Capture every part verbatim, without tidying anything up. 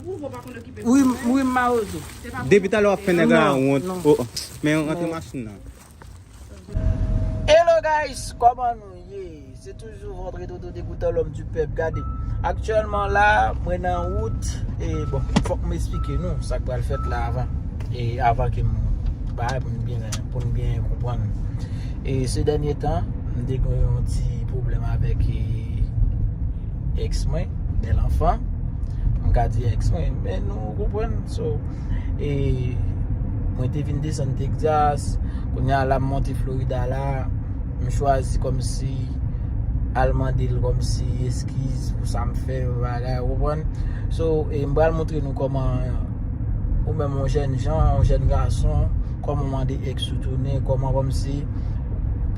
Wi, wi, mawozo. Depi talè w ap fè nèg la wont. Oh, oh. Men antre machin nan. Hello guys, kòman nou ye? Se toujou Vendredi Dodo Degoutan, l'homme du peuple. Gade, aktyèlman la, mwen nan wout. E bon, fòk m esplike nou sa k pral fèt la avan. E avan ke m bay pou n byen, pou n byen konprann. E se dènye tan, m te gen yon ti pwoblèm avèk, e, ex mwen, bèl anfan. M ka di ex mwen, men nou konprann. So, e mwen te vin desann Texas, kounye a la m monte Florida la, m chwazi kòmsi al mande l kòmsi eskiz pou sa m fè, bagay, ou konprann? So, e m pral montre nou kòman ou menm yon jèn jan, yon jèn gason, kòman w mande ex ou tounen, kòman kòmsi,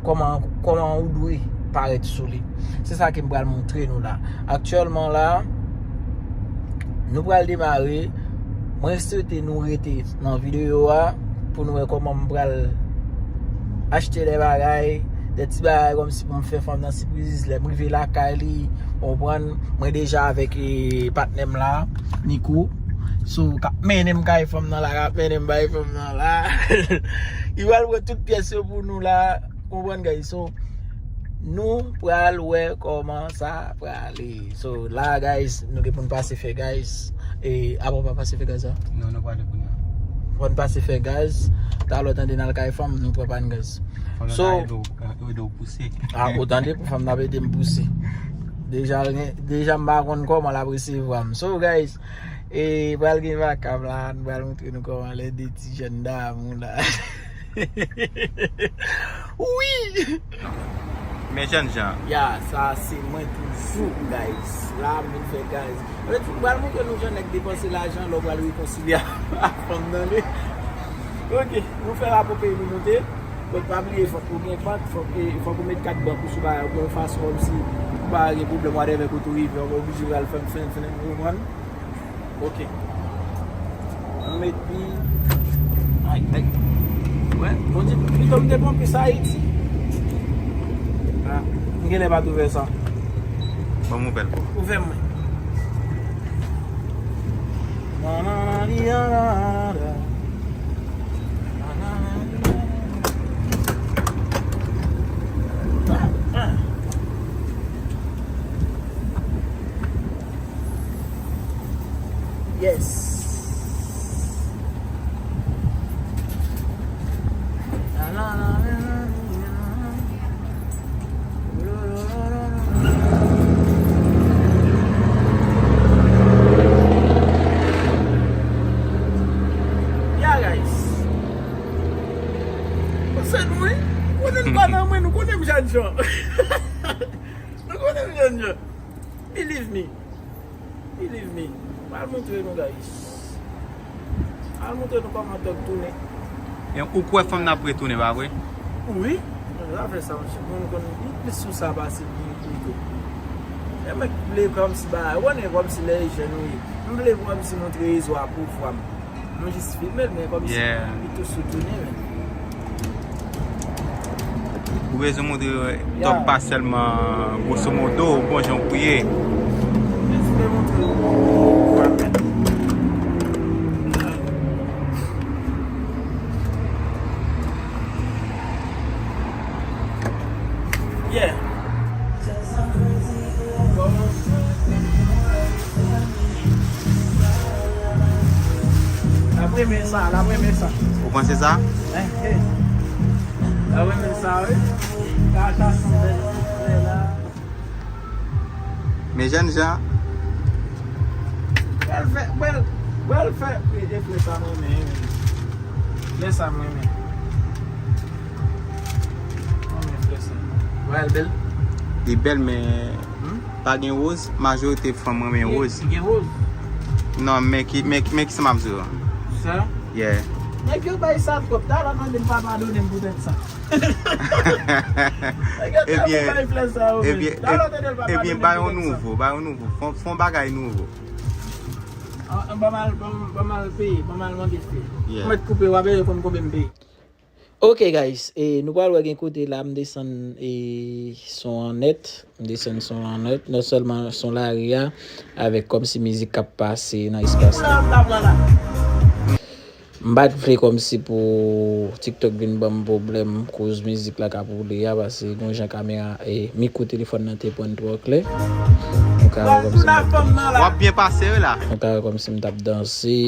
kòman, kòman ou dwe parèt sou li. Se sa ke m pral montre nou la. Aktyèlman la, nou pral demare. Mwen swete nou rete nan videyo a pou nou wè kòman m pral achte de bagay, de ti bagay kòmsi pou m fè fanm nan sipriz lè m rive lakay li. Ou konprann? Mwen deja avèk, e, patnè m la, Nico. So, k ap mennen m kay fanm nan la, k ap mennen m bay fanm nan la. Li pral pran tout pyès yo pou nou la. Konprann, guys? So, nou pral wè kòman sa prale. So, la, guys, nou gen pou n pase fè, guys. E, apre w pa pase fè gaz la? Non, nou prale kounye a. Fò n pase fè gaz. Talè w tande n al kay fanm, nou pran pa n gaz. Fanm nan ta ede w, ede w pouse. Ah, ou tande, pou fanm nan ap ede m pouse. Deja, deja m pa konn kòman l ap resevwa m. So, guys, e, pral gen vakab la, nou pral montre nou kòman lè de ti jèn damou la. Wi! Men jèn jan. Ya, sa se mwen toujou, guys. La, m vin fè gaz. Anfèt, m pral montre nou jan nèg depanse lajan lè w pral rekonsilye ak fanm nan, li. Ok, nou fè rapò peyi nou moute. Donk, pa bliye, fòk ou gen bank, fòk, e, fòk ou met kat bank ou sou bagay ou, yon fason kòmsi ou pa gen pwoblèm, whatever, kote ou rive, ou pa oblije pral fè, fè, fè, ou konprann? Ok. Ann met pi. Ay, ay. Wè, Bondye, pito m te pran pis Ayiti. Ah, m genlè pa t ouvè sa. Ban m ouvè l pou ou. Ouvè mwen. Yes. Yeah, guys. Se nou, wi. Konnen m pa nan mwen, nou konnen m jèn jan. Nou konnen m jèn jan. Believe me. Believe me. M al montre nou, guys. M al montre nou kòman tòg tounen. E ou kwè fanm nan ap retounen, pa vre? Wi. Zafè sa, monchè. Moun konn li plis sou sa pase m, li pito. E mwen vle kòmsi bagay, ou konnen kòmsi lè jèn ou ye. M vle kòmsi montre rezo a pou fwa m. Nou jis filme l, men kòmsi li tou sou tounen, men. Ou bezwen montre tòg pa sèlman gwoso modo, ou konn jan pou ye. Jis vle montre w. Yeah. L ap renmen sa, l ap renmen sa. Ou panse sa? Eh, eh. L ap renmen sa, wi. Sa, sa se yon bèl ti flè la. Men jèn jan. Bèl fè, bèl, bèl fè, e, e flè sa mwen renmen, wi. Flè sa mwen renmen. Mwen renmen flè sa. Wè l bèl? Li bèl, men pa gen woz. Majorite fanm renmen woz. Gen, gen woz? Non, men ki, men, men kisa m ap di w? Sa? Yeah. Nèg yo bay sa twòp. Talè tande m pa padone m poutèt sa. Ebyen, ebyen, ebyen, bay yon nouvo, bay yon nouvo. Fon, fon bagay nouvo. Ban m al, ban m al peye, ban m al mande fè. Yeah. Ou mèt koupe, w ap konn konbyen m peye. Ok guys, e nou pral wè gen kote la m desann e son an nèt, m desann son an nèt, non sèlman son lari a avèk kòmsi mizik k ap pase nan espas la. M pa t vle kòmsi pou TikTok vin ban m pwoblèm koz mizik la k ap woule a, paske gon jan kamera e mikwo telefòn nan te pran twò klè. Nou ka wè kòmsi m ap, w ap byen pase wi la. Nou ka wè kòmsi m t ap danse.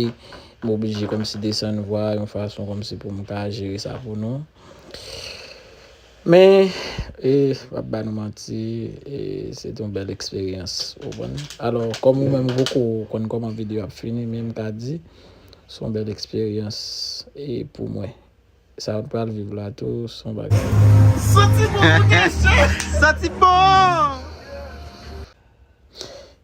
M oblije kòmsi desann vwa yon fason kòmsi pou m ka jere sa pou nou. Men, e, m ap ba nou manti, e, se te yon bèl eksperyans, ou konprann? Alò, kòm ou menm ou poko konn kòman videyo ap fini, men m ka di, se yon bèl eksperyans, e, pou mwen. Sa nou pral viv la tou, se yon bagay. Santi bon pou Kesha! Santi bon!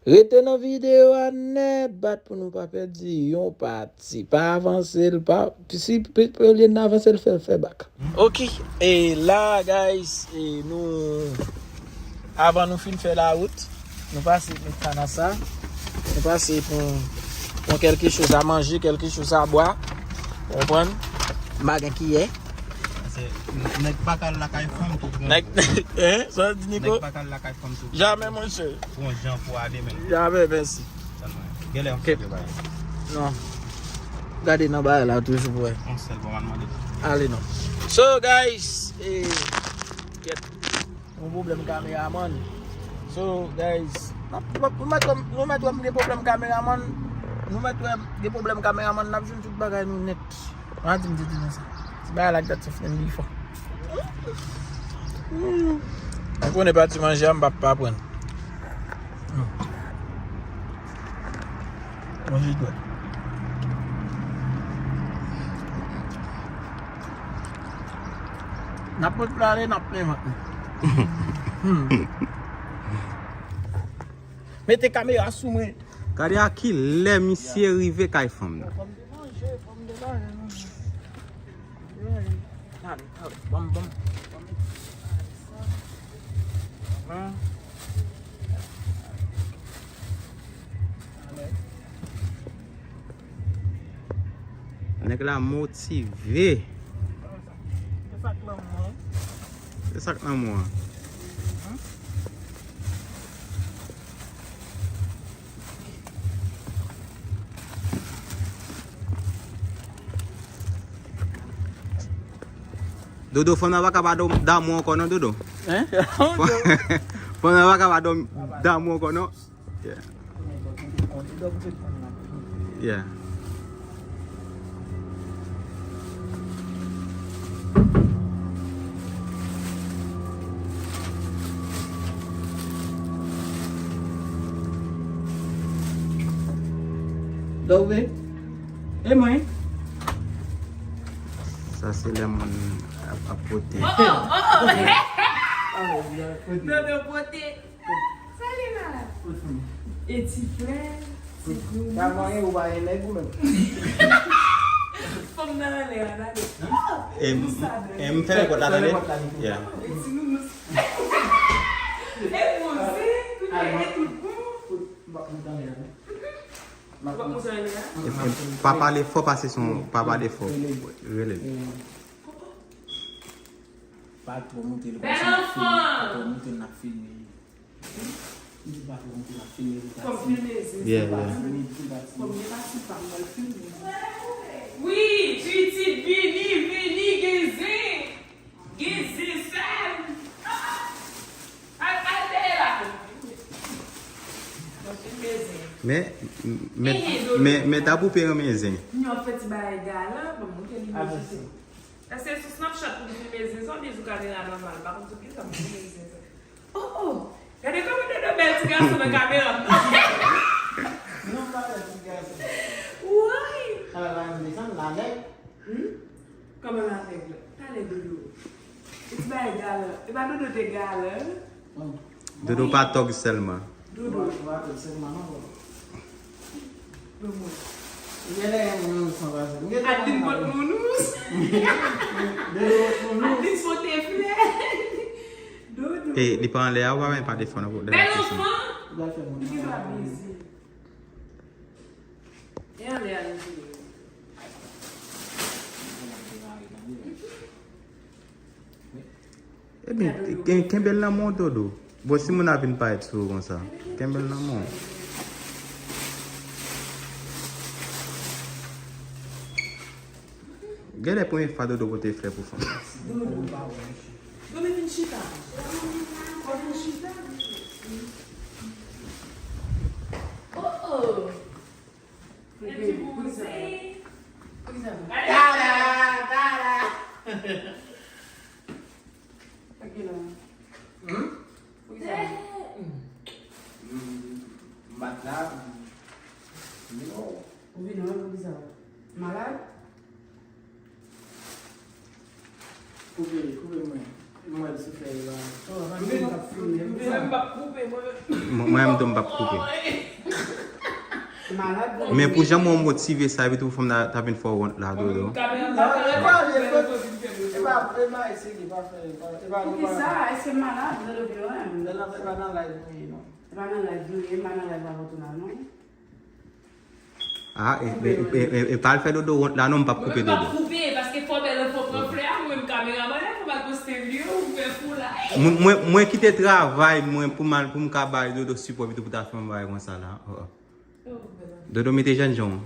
Rete nan videyo a nèt, bat pou nou pa pèdi yon pati. Pa avanse l, pa, si, olye n avanse l, fè l fè bak. Ok, e la, guys, e nou, avan nou fin fè lawout, nou pase Mekana sa, nou pase pran, pran kèlke choz a manje, kèlke choz a bwa, ou konprann? M pa gen kiyè. Paske nèg pa ka al lakay fanm tou pran. Nèg, hein? Sa w di, Nico? Nèg pa ka al lakay fanm tou pran. Jamè, monchè. Pran jan pou ale menm. Jamè, mèsi. Sèlman. Genlè yon sèl bagay. Non. Gade nan bagay la toujou pou wè. Yon sèl pou m al mande. Ale non. So, guys, e, kèt. Yon pwoblèm kameramann. So, guys, n ap, nou mèt wè m, nou mèt wè m gen pwoblèm kameramann. Nou mèt wè m gen pwoblèm kameramann, n ap jwenn tout bagay nou nèt. Ann di m te di nou sa. Ti bagay la k dat souf menm li fò. Hmm. Mwen konnen pati manje a, m p ap pa pran. Hmm. Manje dwèt. N ap mete prale, n ap plen vant nou. Hmm. Mete kamera sou mwen. Gade a kilè misye rive kay fanm nan. Fò m te manje, fò m te manje, non. Gade, gade, ban m, ban m, ban m. Nèg la motive. Se sa k lanmou an. Se sa k lanmou an. Dodo, fanm nan pa ka pa dam-, damou ankò non, Dodo. Hein? Fanm nan pa ka pa dam-, damou ankò non. Yeah. Yeah. Dove? E mwen? Sa se lè moun ap, ap pote. Oh, oh, oh, oh. Dodo pote. Sa li la? E ti frè, ti granmoun. Sa manyen ou pa gen nèg ou menm? Fanm nan anlè a, gade. E, e m fèmen pòt la, tande? Yeah. E ti nounours. E poze, kounye a e tout bon. Ou ap monte anlè a, non? Ou ap monte anlè a? E, e, pa pale fò, pase son, pa pale fò. Rele. Rele. Pa twò monte l konsa n ap filme, pa twò monte l n ap filme. M di pa twò monte l n ap filme pou pati. Fò m filme zen. Yeah, yeah. Pou pati, pou pati. Fò m gen pati pa m, mwen filme. Wi, pitit vini, vini, gen zen. Gen zen sèl. Al, al dèyè la. Mwen filme zen. Men, men, men, men Dabou pe renmen zen. Mwen fè ti bagay galan, ban m montre li. Avanse. Èske sou Snapchat pou m filme zen sa, oubyen sou kamera nòmal? M pa konn sou kisa m filme zen sa. Oh, oh! Gade kòman Dodo bèl ti gason nan kamera. Non, pa bèl ti gason. Woy! Ala la, m desann la nèg. Hmm? Kòman la nèg la? Talè Dodo. E ti bagay galan. E pa Dodo te galan? Dodo pa tòg sèlman. Dodo. Dodo pa tòg sèlman non, bro. Ban mwen. M genlè gen moun nounours anba sèl. M genlè Adeline pot nounours. Dodo pot nounours. Adeline pote flè. Dodo. E li pa anlè a, ou pa wè pa defann nan pwoblèm ak kesyon. Bèl anfan. Ou gen dwa plezi. E anlè a nou jwe. Mwen ap demare tande. Ebyen, ken- kenbe l nan men w, Dodo. Bon, si moun ap vin parèt sou ou konsa, kenbe l nan men w. Genlè premye fwa Dodo pote flè pou fanm. Dodo. Dodo vin chita. Vin chita. Oh, oh. Tada, tada. Sa ki la? Hmm? Poukisa? Hmm. M bat la. Non. Ou vin wè poukisa? Malad? Koupe, koupe mwen. Mwen si fè la. Oh, pa gen moun k ap filme. Mwen, mwen m tou m p ap koupe. Malad, men pou jan mwen motive sa, epi tou fanm nan ta vin fè w wont la, Dodo. Non, e pa, e pa, e pa, e pa, e pa, e pa, e pa, poukisa? Èske malad, Dodo vin wè m? Lè n ap, e pa nan live nou ye, non. E pa nan live nou ye, m pa nan live avè w tou la, non. Ah, e, e, e, e, e pa al fè Dodo wont la, non, m p ap koupe Dodo. Mwen m p ap koupe, paske fò bèl anfan pran flè a, mwen menm kameramann la, fò m al poste l yo, ou fè fou la. Mwen, mwen, mwen kite travay mwen pou m al, pou m ka bay Dodo sipò, epi tou pou ta fè yon bagay konsa la. Oh, oh. Dodo mete jènjan w.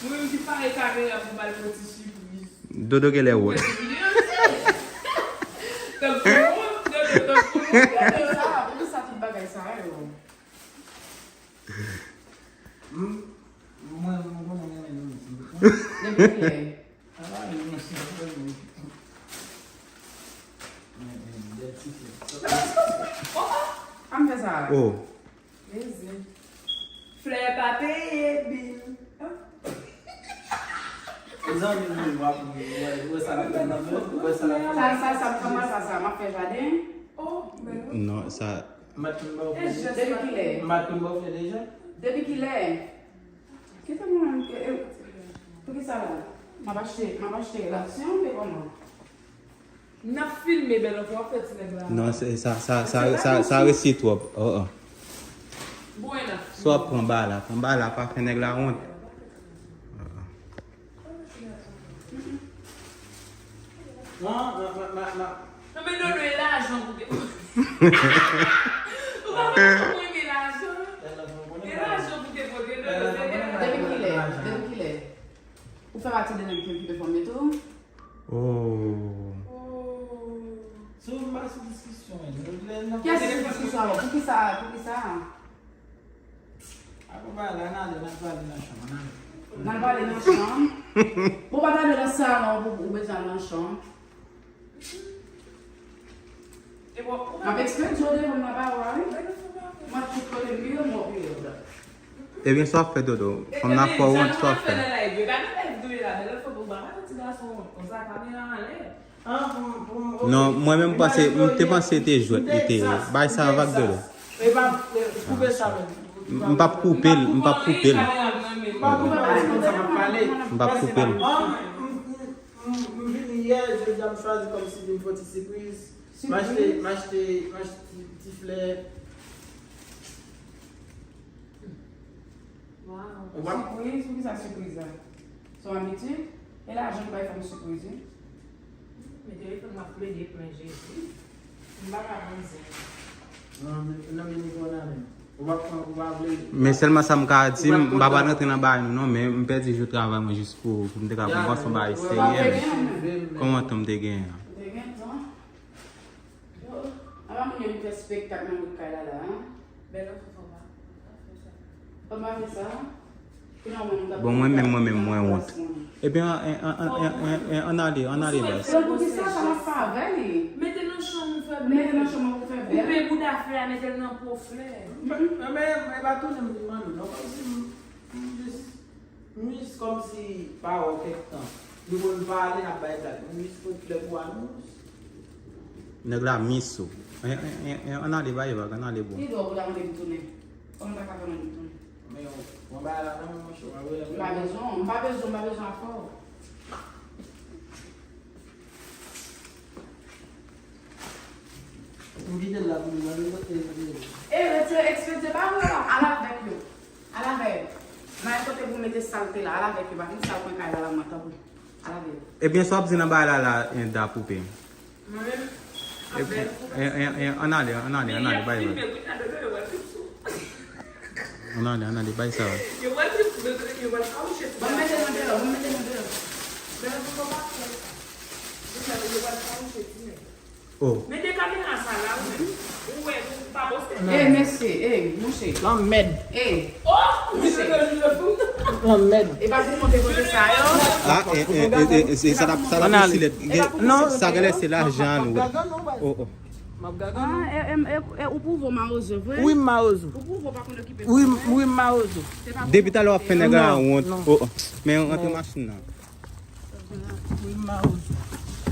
Mwen menm ki pare kamera pou bay yon ti sipriz. Dodo genlè wòl. Tankou wòl, Dodo, tankou wòl. Poukisa, poukisa tout bagay sa yo? Mwen, mwen konnen renmen nou. Depi kilè? An fè sa. Oh. Mezanmi. Flè pa peye bil. Zanmi mwen, w ap ri, w wè, w wè sa l ap fè nan men, w wè sa l ap fè. Sa, sa, sa, kòman sa, sa, m ap fè jaden? Non, sa. Depi kilè? Depi kilè? Kite mwen, e, e, poukisa la? M ap achte, m ap achte relasyon, men kòman? N ap filme, bèl anfan, w ap fè ti nèg la. Non, se, sa, sa, sa, sa, sa resi twòp. Oh, oh. Bon, n ap filme. Si w ap pran ba la, pran ba la, pa fè nèg la wont. Oh, oh. Non, non, non, non, non. Non, men Dodo, e lajan pou te pote. Ou pa konn kòman mwen renmen lajan. E lajan pou te pote, Dodo, se de lajan. Depi kilè? Depi kilè? Ou fè pati de nèg ki okipe fanm yo tou? Oh. Oh. Sou, m pa sou diskisyon, men. Kiyès ki sou diskisyon alò? Poukisa, poukisa? Apre bagay la, n ale, n al pale nan chanm, n ale. N al pale nan chanm. Bon, pa t ale nan salon, ou, ou bezwen al nan chanm. M ap eksplike w devan m nan pa wè, wi. Mwen tout kote m ye, mwen pi wòd. Ebyen, sa w ap fè, Dodo? Fanm nan fè w wont, sa w ap fè? Non, mwen menm panse, m te panse te jwèt li te ye. Bay sa vag, Dodo. M p ap koupe l, m p ap koupe l. M p ap koupe l. M vini yè, jodi a m chwazi kòmsi vin fè yon ti sipriz. M achte, m achte, m achte ti, ti flè. Wow. Sipriz? Poukisa sipriz la? Se yon abitid? E lajan ki bay fanm sipriz, wi. Men telefòn m ap plede plen Jezi. M pa ka pran zen. Men sèlman sa m ka di, m pa pral rantre nan bagay nou non, men m pèdi jou travay mwen jis pou, pou m te ka pran yon bagay serye. Kòman tan m te genyen an? Ou te gen tan? Yo, apa moun yo vin fè spektak nan bout kay la la, en? Bèl anfan, fò pa, fò pa fè sa. Fò pa fè sa? Bon, mwen menm, mwen menm, mwen wont. Ebyen, an, an, ann ale, ann ale, baz. Poukisa sa m ap fè avè li? Mete nan chanm ou fè bèl. Mete nan chanm ou fè bèl. Koupe bouda flè a, mete l nan po flè. Men, men, men, e pa tounen m vin mande w non, kòmsi m, m jis M jis kòmsi pa wè w kèk tan. Nou konn pale, n ap bay blag. M jis pran flè pou anons. Nèg la mis ou. Ann ale, bay vag, ann ale, bro. Ki dwa ou ta mande m tounen? Kòman m ta ka fè mande m tounen? Men yon, yon bagay la nan men mwen, chè, w ap rele m. M pa bezwen, m pa bezwen, m pa bezwen afè w. M kite l la pou li mande kote l ye. E, retire, ekspedye ba ou yo la. Al avèk yo. Al avèk. Nan yon kote pou mete salte la. Al avèk yo. Pa vin sal kwen kay la, la, mwen, tanpri. Ebyen, sa w ap di nan bagay la la, en da poupe. Mwen menm, ap bèl pou mwen. Ann ale, ann ale, ann ale, bay, bay. Ann ale, ann ale, bay sa. Yo wè klip, yo wè l fawouche ti nèg. Ban m mete nan deyò, ban m mete nan deyò. Bèl pou yo pa fè sa. Yo wè l fawouche ti nèg. Oh. Mete kamera sa la, ou menm. Ou wè, ou pa poste. Eh, mesye, eh, mouche. Lanmèd. Eh, oh, mouche. Lanmèd. E pa pou mwen te pote sa yo. Ah, eh, eh, eh, eh, eh, sa t ap, sa t ap silèt. Non. Sa genlè se lajan nou. Oh, oh. M ap gade. Ah, e, e, e, e, ou pwouve w mawozo, vre? Wi, m mawozo. Ou pwouve w pa konn okipe. Wi, m- wi, m mawozo. Se pa pou Depi talè w ap fè nèg la wont. Non. Oh, oh. Men rantre machin nan. Wi, m mawozo.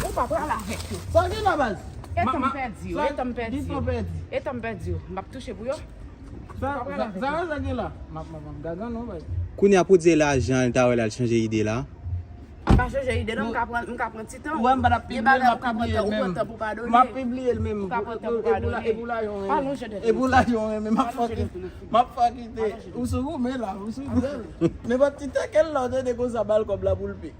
Ou pa pral avèk yo. Sa gen la, baz? E tan m pèdi yo, e tan m pèdi yo. E tan m pèdi yo. M ap touche pou yo. Sa, sa, sa gen la? M ap, m ap, m ap gagan non, baz. Kounye a pou di lajan, li ta wè l al chanje ide la. M pa chanje ide, non, m ka pran, m ka pran ti tan. Ou wè, m pa t ap pibliye l, m ap pibliye l menm. Ou pran tan pou padone. M ap pibliye l menm. Ou ka pran tan pou padone. E pou lajan w renmen. Pa lonje dèyè. E pou lajan w renmen, m ap fè kite. M ap fè kite. Ou sou goumen la, ou sou goumen. Nenpòt ti tèkèl la, ou tande konsa, ba l kòb la pou l pe.